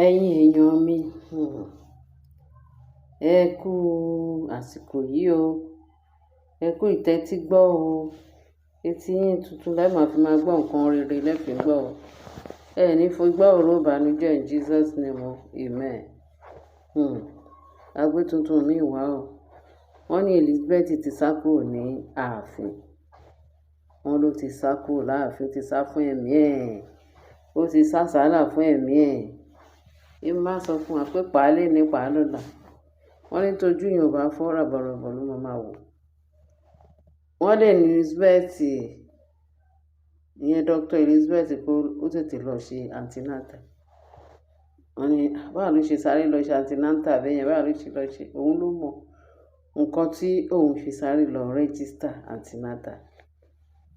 Ẹ̀yin èèyàn mi, ẹ kú àsìkò yìí o. Ẹ kú ìtẹ́tí gbọ́ o. Etí yín tuntun lẹ́ máa fi máa gbọ́ nǹkan rere lẹ́fì gbọ́ o. Ẹ ní fi gbọ́ ọ̀rọ̀ ìbànújẹ́ in Jesus name o. Amen. A gbé tuntun mi wá o. Wọ́n ní Elizabeth ti sá kúrò ní ààfin. Wọ́n ló ti sá kúrò láàfin, ó ti sá fún ẹ̀mí ẹ̀. Ó ti sá sálà fún ẹ̀mí ẹ̀. Èmi máa sọ fún wa pé pàálé ní pàá lọ́la. Wọ́n ní tójú yẹn ò bá fọ́, rọ̀bọ̀rọ̀bọ̀ ló máa máa wò. Wọ́n lè ní Elizabeth, ìyẹn Dr. Elizabeth, pé ó tètè lọ ṣe antenatal. Wọ́n ní báwo ló ṣe sáré lọ ṣe antenatal bẹ́yẹn, báwo ló ṣe lọ ṣe? Òun ló mọ nǹkan tí òun fi sáré lọ register antenatal.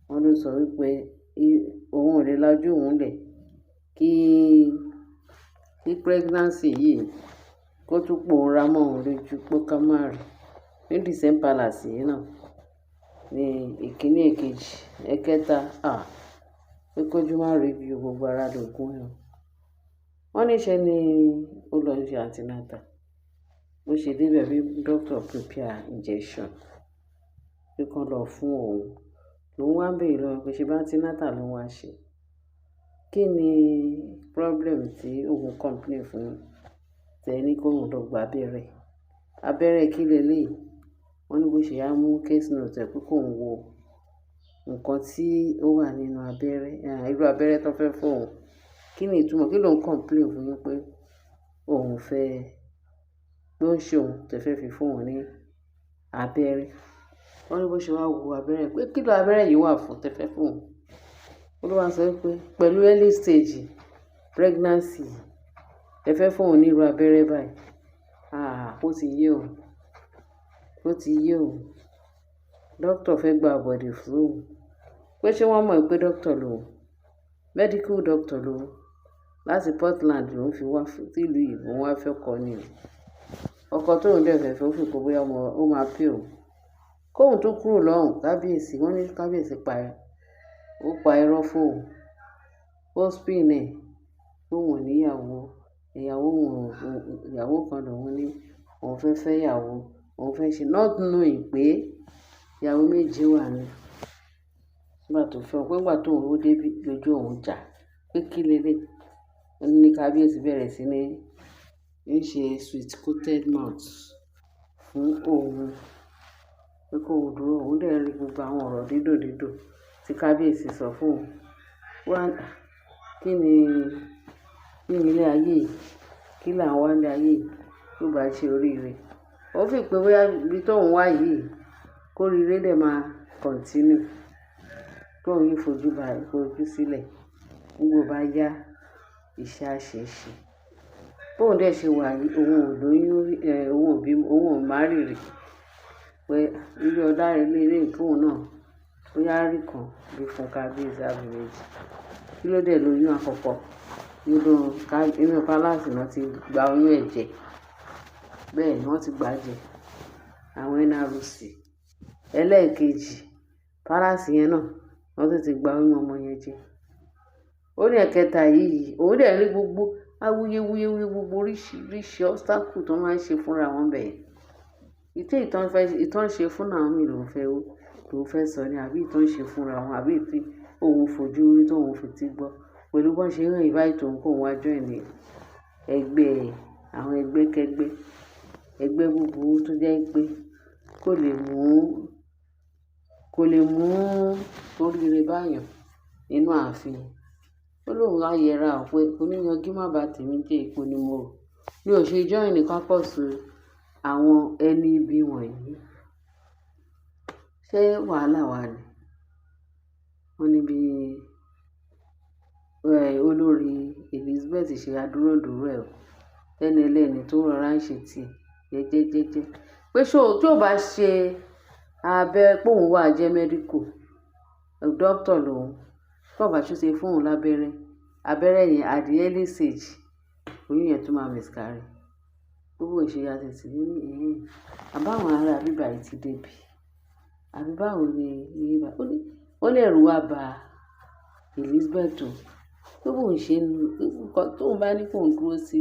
Wọ́n ló sọ wípé òun ò lè lajú òun lẹ̀ kí pregnancy yìí kó tún pòórá mọ́ òun lójú pé ká má rí. Ní the same palace yìí náà ní ìkíní, èkejì, ẹ̀kẹta, pé kójú má rí bí gbogbo ara lògùn ẹ o. Wọ́n ní ṣe ni ó lọ ṣe antenatal. Bó ṣe dé ibẹ̀ bí doctor prepare injection pé kí wọ́n lọ fún òun. Lòun wá ń béèrè lọ́wọ́ pé ṣé bá antenatal ló wá ṣe. Kí ni problem tí òun complain fún tẹ ní kó òun lọ gba abẹ́rẹ́? Abẹ́rẹ́ kí léleyìí? Wọ́n ní bó ṣe á mú case note ẹ̀ pé kó òun wo nǹkan tí ó wà nínú abẹ́rẹ́, irú abẹ́rẹ́ tó fẹ́ fún òun. Kí ni ìtumọ̀? Kí ló ń complain fún yín pé òun fẹ́, pé ó ń ṣe òun tẹ fẹ́ fi fún òun ní abẹ́rẹ́? Wọ́n ní bó ṣe wá wo abẹ́rẹ́ pé kí ló abẹ́rẹ́ yìí wà fún tẹ fẹ́ fún òun. Ó ló wá sọ wípé pẹ̀lú early stage pregnancy, ẹ fẹ́ fún òun ní irú abẹ́rẹ́ báyìí. Ah, ó ti yé òun. Ó ti yé òun. Doctor fẹ́ gba àbọ̀dè fún òun. Pé ṣé wọ́n mọ̀ pé doctor lòun? Medical doctor lòun. Láti Portland lòun fi wá sí ìlú yìí, òun wá fẹ́ ọkọ ni o. Ọkọ tóun dẹ̀ fẹ́ fẹ́, ó fi pé bóyá ó máa pay òun. Kóun tó kúrò lọ́hùn, kábíyèsí, wọ́n ní kábíyèsí pa, ó pa irọ́ fún òun. Ó spin ẹ̀ pé òun ò ní ìyàwó. Ìyàwó òun, ìyàwó kan lòun ní, òun fẹ́ fẹ́ ìyàwó, òun fẹ́ ṣe, not knowing pé ìyàwó méjì wà ní. Nígbà tó fẹ́, pé nígbà tó òun dé bí lójú òun jà, pé kí lélẹ̀. Ó ní kábíyèsí bẹ̀rẹ̀ sí ní ń ṣe sweet coated mouth fún òun. Pé kó òun dúró, òun dẹ̀ rí gbogbo àwọn ọ̀rọ̀ dídùn dídùn tí kábíyèsí sọ fún òun. Wá, kí ni ilé ayé yìí? Kí là ń wá ní ayé yìí tó bá ṣe oríire? Ó fi pé bóyá ibi tó ń wá yìí kó oríire dẹ̀ máa continue. Kó òun yìí fojú bá, fojú sílẹ̀. Nígbà ó bá yá, iṣẹ́ á ṣe é ṣe. Bóun dẹ̀ ṣe wà yìí, òun ò lóyún rí, òun ò bí, òun ò marry rí. Pé ilé ọlá ilé kí òun náà bóyá rí kan bí fún kábíyèsí àbí méjì. Kí ló dé lóyún àkọ́kọ́? Nínú palace náà ti gba oyún ẹ̀ jẹ. Bẹ́ẹ̀ ni wọ́n ti gbà jẹ. Àwọn NRC. Ẹlẹ́ẹ̀kejì, palace yẹn náà wọ́n tún ti gba oyún ọmọ yẹn jẹ. Ó ní ẹ̀kẹta yìí, òun dẹ̀ rí gbogbo awuyewuye, gbogbo oríṣiríṣi obstacle tó máa ń ṣe fúnra wọn bẹ́ẹ̀. Ìtí ìtàn fẹ́, ìtàn ṣe fún Naomi ló fẹ́ sọ ni àbí ìtàn ṣe fúnra wọn àbí ìtí òun fojú rí tó òun fi tí gbọ́. Pẹ̀lú bí wọ́n ṣe ń invite òun kó òun wá join ní ẹgbẹ́, àwọn ẹgbẹ́kẹ́gbẹ́, ẹgbẹ́ búburú tó jẹ́ pé kò lè mú oríire bá èèyàn nínú ààfin. Ó lóun á yẹra ò pé oníyangí má bá tèmi jẹ́ epo ni mo rò. Mi ò ṣe join caucus àwọn ẹni ibi wọ̀nyí. Ṣé wàhálà wà ni? Wọ́n ní bí olórí Elizabeth ṣe adúródúró ẹ̀ o. Ẹni ẹlẹ́ni tó rọra ń ṣe tiẹ̀ jẹ́jẹ́jẹ́jẹ́. Pé ṣé o, tí ó bá ṣe abẹ́ pé òun wà jẹ́ medical doctor lòun, tí ó bá ṣe fún òun lábẹ́rẹ́, abẹ́rẹ́ yẹn at the early stage, oyún yẹn tún máa miscarry. Gbogbo ìṣe ya tètè ní ẹ̀hẹn. Àbí àwọn ará bíbà yìí ti dé bí? Àbí báwo ni ìyè bá? Ó ní ẹ̀rù wá ba Elizabeth o. Pé bóun ṣe ń, tóun bá ní kó ń dúró sí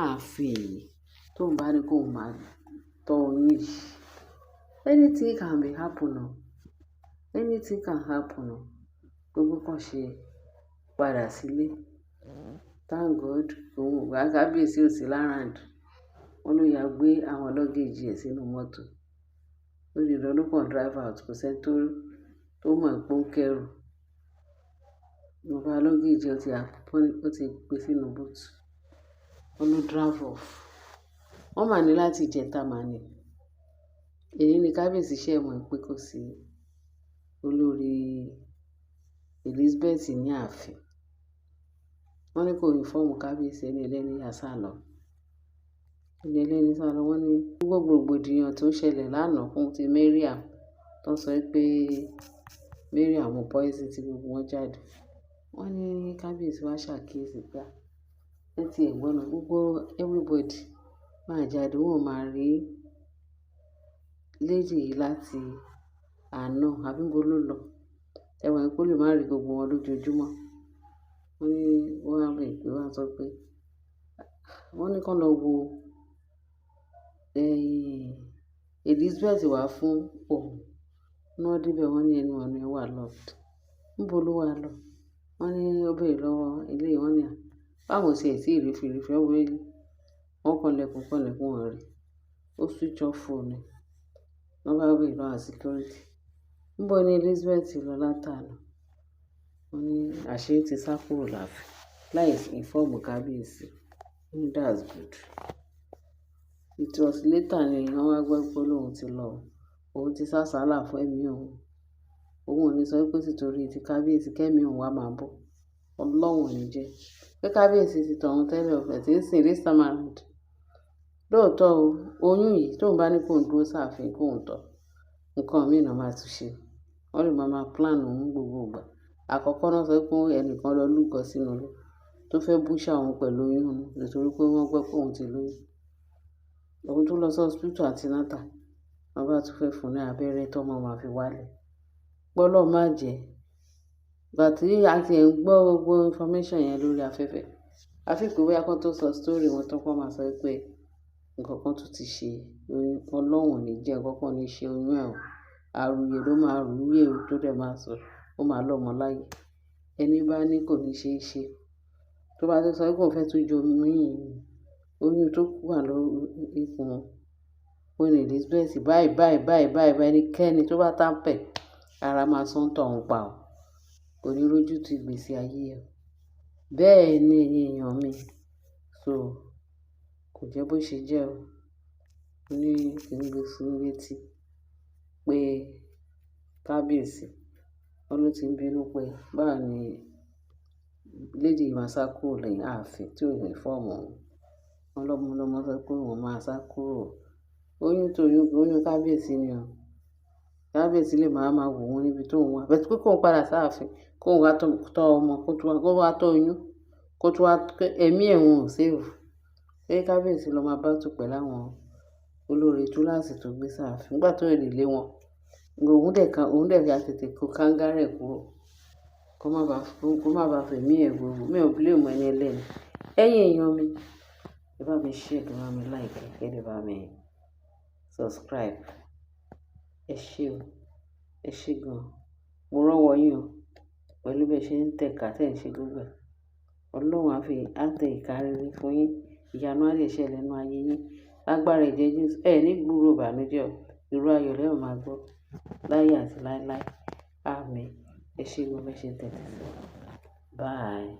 ààfin yìí, tóun bá ní kó máa tọ́ oyún yìí. Anything can be happen o. Anything can happen o. Gbogbo kan ṣe padà sílé. Thank God, òun kábíyèsí ò sí l'around. Wọ́n ló ya gbé àwọn luggage ẹ̀ sínú mọ́tò. Ó di dandan ló kàn drive out, kò sí ẹni tó mọ̀ pé ó ń kẹ́rù. Ìwọ̀nba luggage ó ti gbé sínú boot. Wọ́n ló drive off. Wọ́n máa ní láti ìjẹta máa ní. Èyí ni kábíyèsí ṣẹ̀ mọ̀ pé kò sí olórí Elizabeth ní ààfin. Wọ́n ní kò inform kábíyèsí, ẹni ẹlẹ́ni yà sálọ. Ẹni ẹlẹ́ni sálọ. Wọ́n ní gbogbo rògbòdìyàn tó ṣẹlẹ̀ lánàá fún ti Mariam, tó ń sọ pé Mariam mú poison tí gbogbo wọn jáde. Wọ́n ní kábíyèsí wá ṣàkíyèsí pé ẹ ti ẹ̀ gbọ́ná gbogbo everybody máa jáde, wọ́n ò máa rí lady yìí láti àná àbí níbo ló lọ. Ẹ mọ̀ pé ó lè má rí gbogbo wọn lójoojúmọ́. Wọ́n ní wọ́n á rí pé wọ́n á sọ pé wọ́n ní kí wọ́n lọ wo Elizabeth wá fún òun. Ní wọ́n dé bẹ̀ wọ́n ní ẹnu ọ̀nà ẹ̀ wà locked. Níbo ló wá lọ? Wọ́n ní ó béèrè lọ́wọ́ ilé wọn ní à. Báwo ṣe ẹ̀ tí ì rí fìrífìrí wọ́n rí. Wọ́n kanlẹ̀kùn kanlẹ̀kùn wọ́n rí. Ó switch off phone ẹ̀. Wọ́n bá béèrè lọ́wọ́ security. Níbo ni Elizabeth lọ látàná? Wọ́n ní àṣé ó ti sá kúrò láàfin láì inform kábíyèsí. Wọ́n ní that's good. It was later ni wọ́n wá gbọ́ pé lóun ti lọ. Òun ti sá sálà fún ẹ̀mí òun. Òun ò ní sọ pé títorí tí kábíyèsí kẹ́mi òun wá máa bọ̀. Ọlọ́run ò ní jẹ́. Pé kábíyèsí ti tọ̀ òun tẹ́lẹ̀ ọ̀fẹ́ tí ń sìn this time around. Lóòótọ́ o, oyún yìí tóun bá ní kó ń dúró sáàfin kó ń tọ̀, nǹkan mìíràn máa tún ṣe. Wọ́n lè máa plan òun gbogbo ìgbà. Àkọ́kọ́ náà sọ pé ẹnìkan lọ lúgọ sínú ilé tó fẹ́ butcher òun pẹ̀lú oyún nítorí pé wọ́n gbọ́ pé òun ti lóyún. Òun tó lọ sí hospital antenatal, wọ́n bá tún fẹ́ fún un ní abẹ́rẹ́ tó máa fi wálẹ̀. Pé Ọlọ́run má jẹ. Ìgbà tí a ti ẹ̀ ń gbọ́ gbogbo information yẹn lórí afẹ́fẹ́, a fi pé bóyá kí wọ́n tó sọ story wọn tán kí wọ́n máa sọ pé nǹkan kan tún ti ṣe oyún. Ọlọ́run ò ní jẹ́, nǹkan kan ò ní ṣe oyún ẹ̀ o. Àrùyè ló máa rú yè o tó dẹ̀ máa sọ, ó máa lọ́mọ láyé. Ẹni bá ní kò ní ṣe é ṣe. Tó bá tún sọ pé òun fẹ́ tún jẹ oyún yìí, oyún tó wà lórí ikùn Queen Elizabeth báyìí báyìí báyìí báyìí báyìí, ẹnikẹ́ni tó bá tamper, ara máa sán tọ̀ ń pa o. Kò ní rójú tu ìgbésí ayé ẹ. Bẹ́ẹ̀ ni ẹ̀yin èèyàn mi. So kò jẹ́ bó ṣe jẹ́ o. Mo ní kí n gbé sí létí pé kábíyèsí, wọ́n ló ti ń bínú pé báwo ni lady yìí máa sá kúrò lẹ́yìn ààfin tí ò inform òun. Wọ́n lọ́mọ lọ́mọ sọ pé òun máa sá kúrò. Oyún tó oyún, oyún kábíyèsí ni o. Kábíyèsí lè máa máa wò wọ́n níbi tó ń wà. But pé kó ń padà sáàfin, kó ń wá tọ́ ọmọ, kó wá tọ́ oyún, kó tún wá ẹ̀mí ẹ̀ ò safe. Pé kábíyèsí lọ máa battle pẹ̀lú àwọn olórí túláàsì tó gbé sáàfin. Nígbà tó lè lé wọn, òun dẹ̀ kan, òun dẹ̀ ya tètè kó káńgárẹ̀ kúrò. Kó má bá fẹ̀mí ẹ̀ wewu. Mi ò blame ẹni ẹlẹ́ni. Ẹ̀yin èèyàn mi, ẹ bá mi share, kí ẹ bá mi like, kí ẹ bá mi subscribe. Ẹ ṣé o, ẹ ṣé gan. Mo rọ́wọ́ yín o pẹ̀lú bí ẹ ṣe ń tẹ̀ka tí ẹ̀ ń ṣe gbogbo ẹ̀. Ọlọ́run á fi, á tẹ ìka rere fún yín. Ìyanu á lè ṣẹlẹ̀ nínú ayé yín. Lágbára ẹ̀jẹ̀ Jésù, ẹ ní gbúrò ìbànújẹ́ o. Ìró ayọ̀ lẹ ó máa gbọ́ láyé àti láéláé. Àmín. Ẹ ṣé gan bí ẹ ṣe ń tẹ́tí sí. Bye.